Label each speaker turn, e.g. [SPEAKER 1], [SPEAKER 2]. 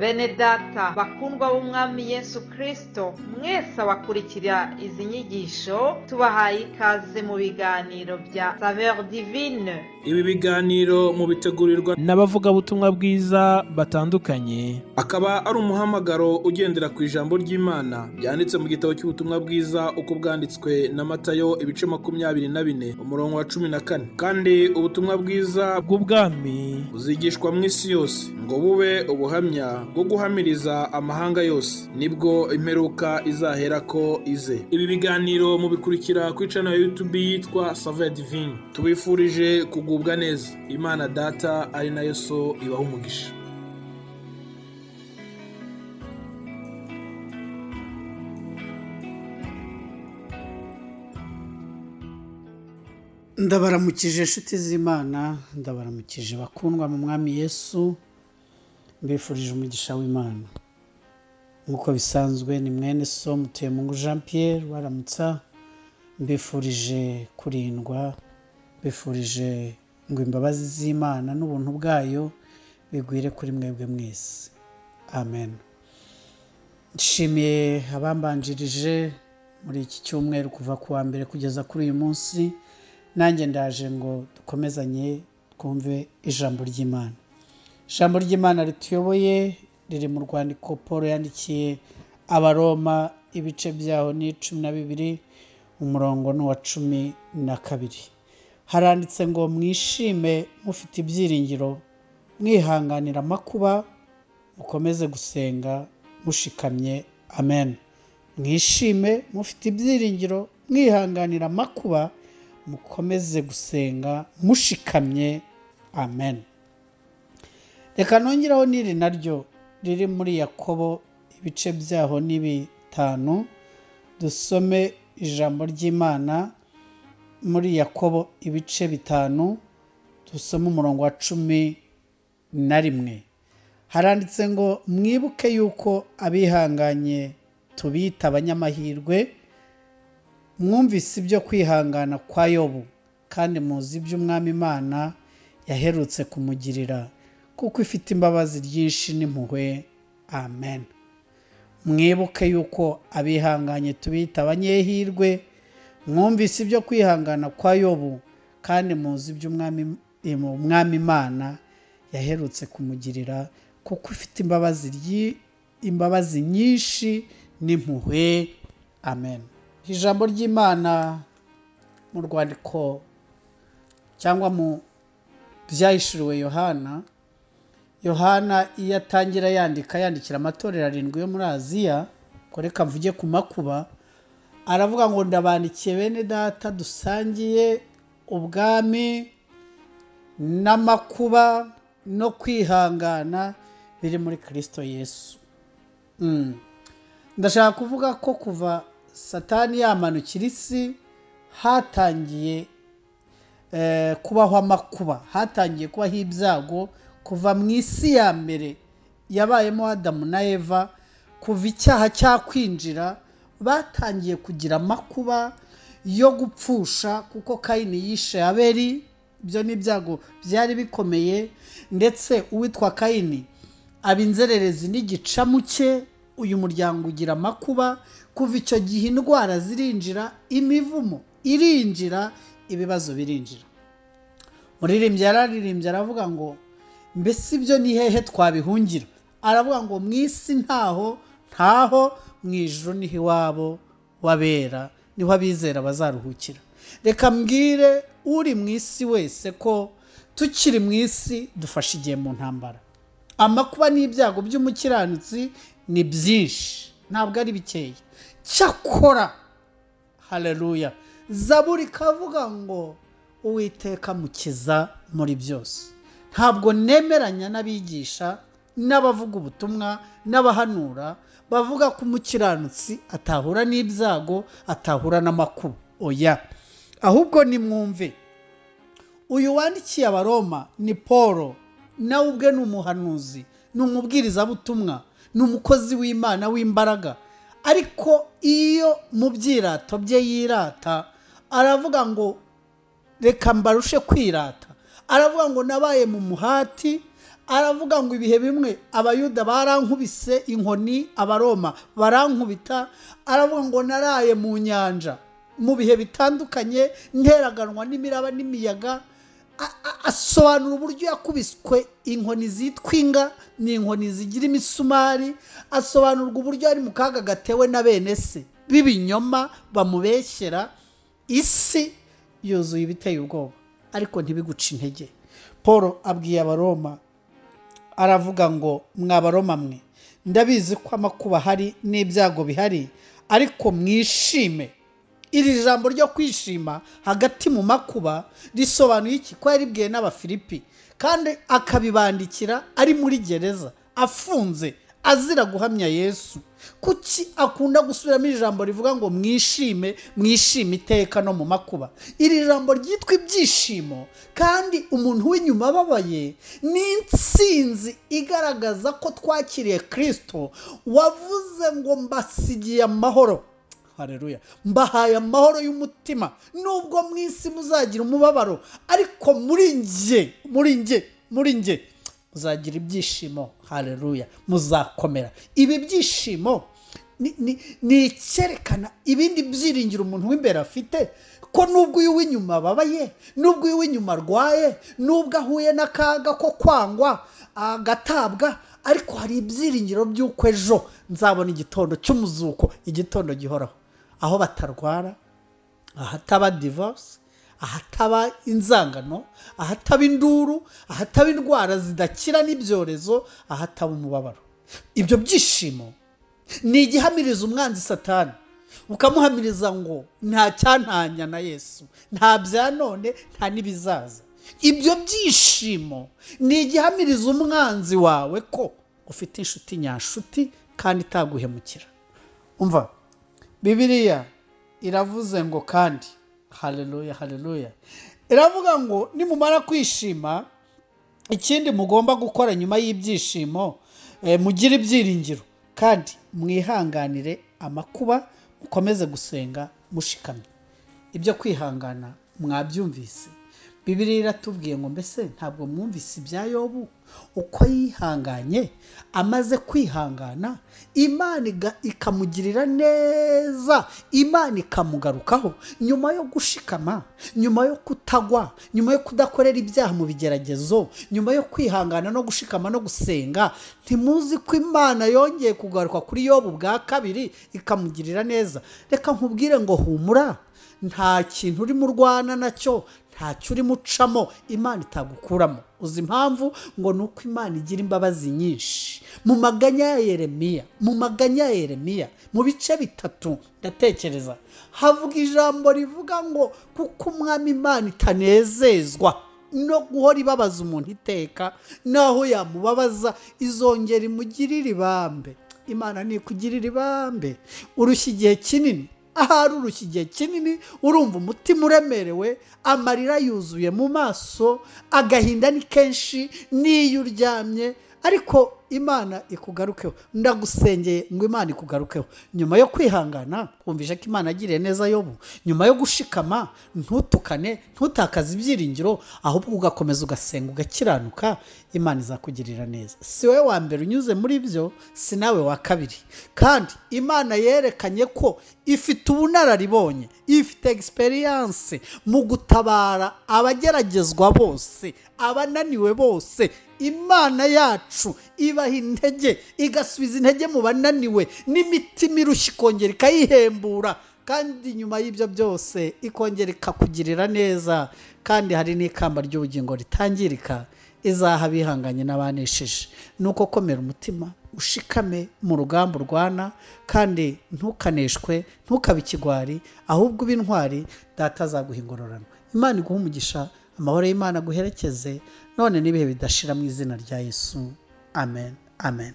[SPEAKER 1] Bene data bakundwa b'Umwami Yesu Kristo, mwese abakurikira izi nyigisho, tubahaye ikaze mu biganiro bya Saveur Divine.
[SPEAKER 2] Ibi biganiro mubitegurirwa
[SPEAKER 3] n'abavugabutumwa bwiza batandukanye,
[SPEAKER 2] akaba ari umuhamagaro ugendera ku ijambo ry'Imana ryanditse mu gitabo cy'ubutumwa bwiza uko bwanditswe na Matayo ibice 24 umurongo wa 14. Kandi ubutumwa bwiza
[SPEAKER 3] bw'ubwami
[SPEAKER 2] buzigishwa mu isi yose ngo bube ubuhamya bwo guhamiriza amahanga yose, nibwo imperuka izaherako ize. Ibi biganiro mubikurikira kuri channel ya YouTube yitwa Saveur Divine. Tubifurije kugubwa neza. Imana Data ari nayo So ibaha umugisha.
[SPEAKER 4] Ndabaramukije inshuti z'Imana, ndabaramukije bakundwa mu Mwami Yesu, mbifurije umugisha w'Imana. Nk'uko bisanzwe ni mwene so Mutuyemungu Jean Pierre waramutsa, mbifurije kurindwa, mbifurije ngo imbabazi z'Imana n'ubuntu bwayo bigwire kuri mwebwe mwese. Amen. Nshimiye abambanjirije muri iki cyumweru kuva ku wa mbere kugeza kuri uyu munsi. Nanjye ndaje ngo dukomezanye twumve ijambo ry'Imana. Ijambo ry'Imana rituyoboye riri mu rwandiko Paul yandikiye Abaroma, ibice byaho ni 12, umurongo ni uwa 12. Haranditse ngo mwishime mufite ibyiringiro, mwihanganira amakuba, mukomeze gusenga mushikamye. Amen. Mwishime mufite ibyiringiro, mwihanganira amakuba, mukomeze gusenga mushikamye. Amen. Reka nongeraho n'iri naryo riri muri Yakobo ibice byaho ni 5, dusome ijambo ry'Imana muri Yakobo ibice 5, dusome umurongo wa 11. Haranditse ngo mwibuke yuko abihanganye tubita abanyamahirwe, mwumvise ibyo kwihangana kwa Yobu, kandi muzi ibyo Umwami Imana yaherutse kumugirira, kuko ifite imbabazi nyinshi n'impuhwe. Amen. Mwibuke yuko abihanganye tubita abanyehirwe, mwumvise ibyo kwihangana kwa Yobu, kandi muzi ibyo Umwami Imana yaherutse kumugirira, kuko ifite imbabazi nyinshi n'impuhwe. Amen. Ijambo ry'Imana mu rwandiko cyangwa mu byahishuriwe Yohana, Yohana iyo atangira yandika yandikira amatorero 7 yo muri Aziya, reka mvuge ku makuba, aravuga ngo ndabandikiye bene data dusangiye ubwami n'amakuba no kwihangana biri muri Kristo Yesu. Ndashaka kuvuga ko kuva Satani yamanukira isi hatangiye kubaho amakuba, hatangiye kubaho ibyago. Kuva mu isi ya mbere yabayemo Adamu na Eva, kuva icyaha cyakwinjira, batangiye kugira amakuba yo gupfusha, kuko Kayini yishe Abeli. Ibyo ni ibyago byari bikomeye, ndetse uwitwa Kayini aba inzererezi n'igicamuke. Uyu muryango ugira amakuba. Kuva icyo gihe indwara zirinjira, imivumo irinjira, ibibazo birinjira. Muririmbyi yararirimbye aravuga ngo mbese ibyo ni hehe twabihungira? Aravuga ngo mu isi ntaho, ntaho, mu ijuru niho iwabo wabera, niho abizera bazaruhukira. Reka mbwire uri mu isi wese ko tukiri mu isi dufashe igihe mu ntambara. Amakuba n'ibyago by'umukiranutsi ni byinshi, ntabwo ari bikeya. Cyakora haleluya, Zaburi kavuga ngo Uwiteka mukiza muri byose. Ntabwo nemeranya n'abigisha n'abavuga ubutumwa n'abahanura bavuga ko umukiranutsi atahura n'ibyago, atahura n'amakuba. Oya, ahubwo nimwumve uyu wandikiye Abaroma ni Paul, nawe ubwe ni umuhanuzi, ni umubwirizabutumwa, ni umukozi w'Imana w'imbaraga. Ariko iyo mu byirato bye yirata, aravuga ngo reka mbarushe kwirata. Aravuga ngo nabaye mu muhati, Aravuga ngo ibihe bimwe Abayuda barankubise inkoni, Abaroma barankubita. Aravuga ngo naraye mu nyanja mu bihe bitandukanye, nteraganwa n'imiraba n'imiyaga. Asobanura uburyo yakubiswe inkoni zitwa inga, ni inkoni zigira imisumari. Asobanurwa uburyo ari mu kaga gatewe na bene se b'ibinyoma bamubeshyera. Isi yuzuye ibiteye ubwoba, ariko ntibiguce intege. Paul abwiye Abaroma, aravuga ngo mwa Baroma mwe, ndabizi ko amakuba ahari n'ibyago bihari, ariko mwishime. Iri jambo ryo kwishima hagati mu makuba risobanuye iki? Ko yaribwiye n'Abafilipi, kandi akabibandikira ari muri gereza afunze azira guhamya Yesu. Kuki akunda gusubiramo ijambo rivuga ngo mwishime, mwishime iteka no mu makuba? Iri jambo ryitwa ibyishimo, kandi umuntu w'inyuma ababaye, ni intsinzi igaragaza ko twakiriye Kirisito wavuze ngo mbasigiye amahoro. Hareruya! Mbahaye amahoro y'umutima. Nubwo mu isi muzagira umubabaro, ariko muri njye, muri njye, muri njye muzagira ibyishimo. Hareruya! Muzakomera. Ibi byishimo ni icyerekana ibindi byiringiro umuntu w'imbere afite, ko nubwo uyu w'inyuma ababaye, nubwo uyu w'inyuma arwaye, nubwo ahuye n'akaga ko kwangwa agatabwa, ariko hari ibyiringiro by'uko ejo nzabona igitondo cy'umuzuko, igitondo gihoraho, aho batarwara, ahataba divorce, ahataba inzangano, ahataba induru, ahataba indwara zidakira n'ibyorezo, ahataba umubabaro. Ibyo byishimo ni igihamiriza umwanzi Satani, ukamuhamiriza ngo nta cyantanya na Yesu, nta bya none, nta n'ibizaza. Ibyo byishimo ni igihamiriza umwanzi wawe ko ufite inshuti nyanshuti kandi itaguhemukira. Umva, Bibiliya iravuze ngo kandi, haleluya, haleluya, iravuga ngo nimumara kwishima, ikindi mugomba gukora nyuma y'ibyishimo, mugire ibyiringiro kandi mwihanganire amakuba, mukomeze gusenga mushikamye. Ibyo kwihangana mwabyumvise. Bibiliya iratubwiye ngo mbese ntabwo mwumvise ibya Yobu, uko yihanganye? Amaze kwihangana, Imana ikamugirira neza, Imana ikamugarukaho nyuma yo gushikama, nyuma yo kutagwa, nyuma yo kudakorera ibyaha mu bigeragezo, nyuma yo kwihangana no gushikama no gusenga. Ntimuzi ko Imana yongeye kugaruka kuri Yobu bwa kabiri ikamugirira neza? Reka nkubwire ngo humura, nta kintu urimo urwana nacyo, ntacyo urimo ucamo Imana itagukuramo. Uzi impamvu? Ngo ni uko Imana igira imbabazi nyinshi. Mu maganya ya Yeremiya, mu maganya ya Yeremiya, mu bice 3 ndatekereza, havuga ijambo rivuga ngo kuko Umwami Imana itanezezwa no guhora ibabaza umuntu iteka, naho yamubabaza izongera imugirire ibambe. Imana nikugirira ibambe. Urushya igihe kinini, ahari urushya igihe kinini, urumva umutima uremerewe, amarira yuzuye mu maso, agahinda ni kenshi n'iyo uryamye, ariko Imana ikugarukeho. Ndagusengeye ngo Imana ikugarukeho nyuma yo kwihangana. Wumvishe ko Imana yagiriye neza Yobu nyuma yo gushikama, ntutukane, ntutakaze ibyiringiro, ahubwo ugakomeza ugasenga, ugakiranuka, Imana izakugirira neza. Si wowe wa mbere unyuze muri byo, si nawe wa kabiri. Kandi Imana yerekanye ko ifite ubunararibonye, ifite experience mu gutabara abageragezwa bose, abananiwe bose. Imana yacu ibaha intege, igasubiza intege mu bananiwe, n'imitima irushye ikongera ikayihembura, kandi nyuma y'ibyo byose ikongera ikakugirira neza. Kandi hari n'ikamba ry'ubugingo ritangirika izaha abihanganye n'abanesheje. Nuko komera umutima, ushikame mu rugamba urwana, kandi ntukaneshwe, ntukabe ikigwari, ahubwo ube intwari. Data azaguha ingororano. Imana iguhe umugisha, amahoro y'Imana aguherekeze none n'ibihe bidashira, mu izina rya Yesu. Amen, amen.